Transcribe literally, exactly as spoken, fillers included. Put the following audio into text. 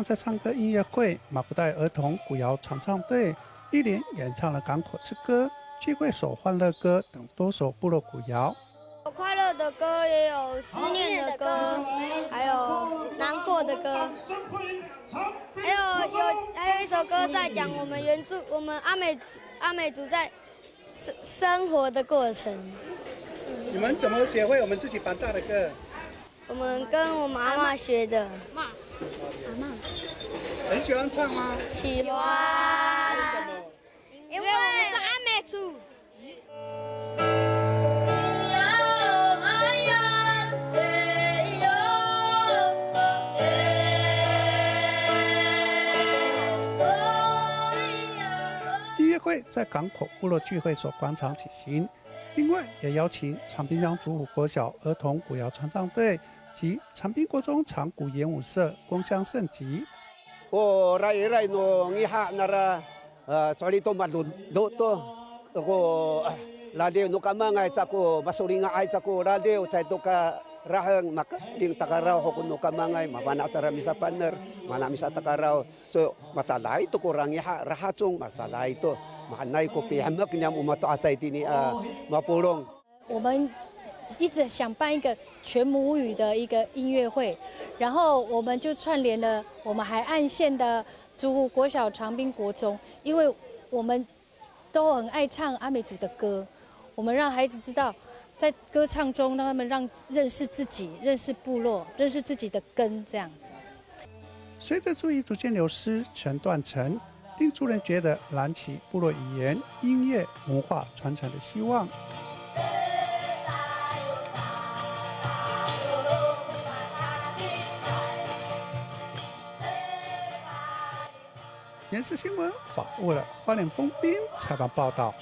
在唱歌音乐会，马布袋儿童古谣传唱队一连演唱了港口之歌、聚会所欢乐歌等多首部落古谣。有快乐的歌，也有思念的歌，还有难过的歌，还有有还有一首歌在讲我们原住我们阿美阿美族在生生活的过程。你们怎么学会我们自己班大的歌？我们跟我们阿妈学的。很喜欢唱吗？喜欢。为什么？因为我们是阿美族。 音乐会在港口部落聚会所广场举行，另外也邀请长滨乡竹湖国小儿童古谣传唱队及长滨国中长古演舞社共襄盛举。 O rayray no ngiha' nara, a, coli to madodo to. Ko, a, ladiw no kamangay cako, masolinga'ay cako ladiw, caay to ka raheng, makaling takaraw ho ko no kamangay, mafana' cara misapaner, mana misatakaraw. So, macaday to ko rangiha', rahacong, macaday to. Mahaenay ko pihemek niyam o mato'asay tini a mapolong. 我们一直想办一个全母语的一个音乐会，然后我们就串联了我们海岸线的竹湖国小、长滨国中，因为我们都很爱唱阿美族的歌，我们让孩子知道，在歌唱中让他们让认识自己、认识部落、认识自己的根，这样子。随着族语逐渐流失、成断层，令族人觉得燃起部落语言、音乐、文化传承的希望。《原视新闻》访问了花莲丰滨采访报道。